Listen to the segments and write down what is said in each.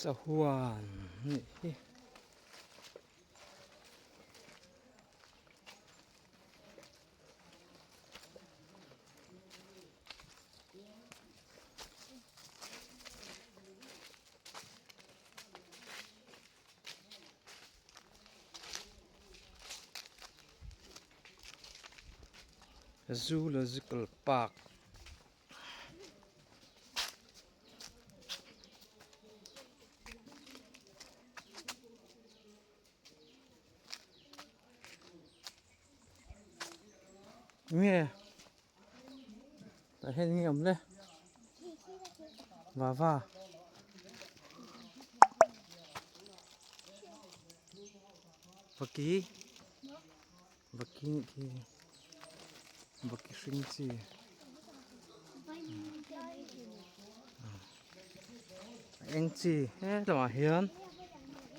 Sahuan nih hi. Zoological park nge tah hian enge awm le vava vaki vaki nih khi vaki hring chi a eng chi helamah hian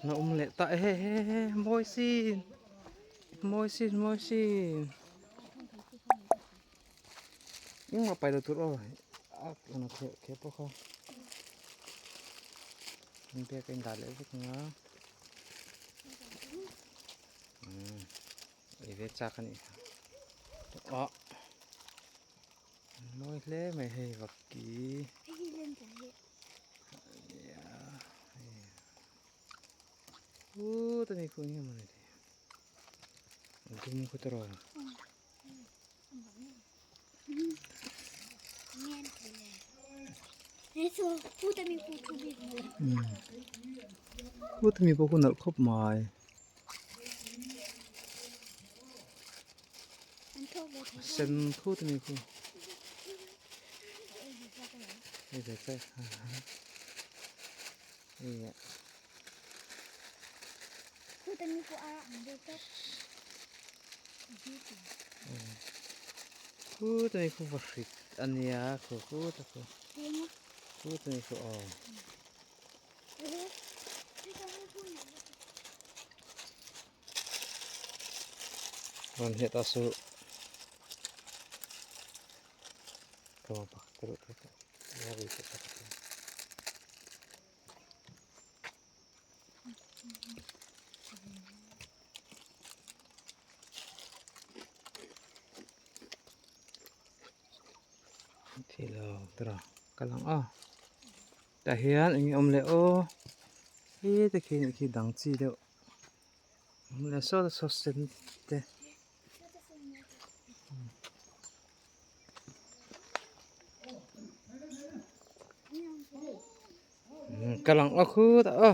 a awm leh ta e he he mawi sin mawi sin mawi sin. Engmah pai lo tur aw a awm kheh kheh pawh kha an biak a indah leh vek ang a umm ei ve chak a nih kha ah mawi hle mai hei vaki u ta ni khu nge mawni te a dum khu te rawh. Put mi pawh khu nalh khawp mai. Sen khut mi khu. Khut ani khu vahrit ania khu khut a khu khut ani khu aw. Rawn heh ta suh ka pakhat te reuh te te. Thilo tawrh ka lang a tah hian eng nge awm leh aw heta khi khi dang chi deuh awm leh saw saw sen te. Ka lang a khut a.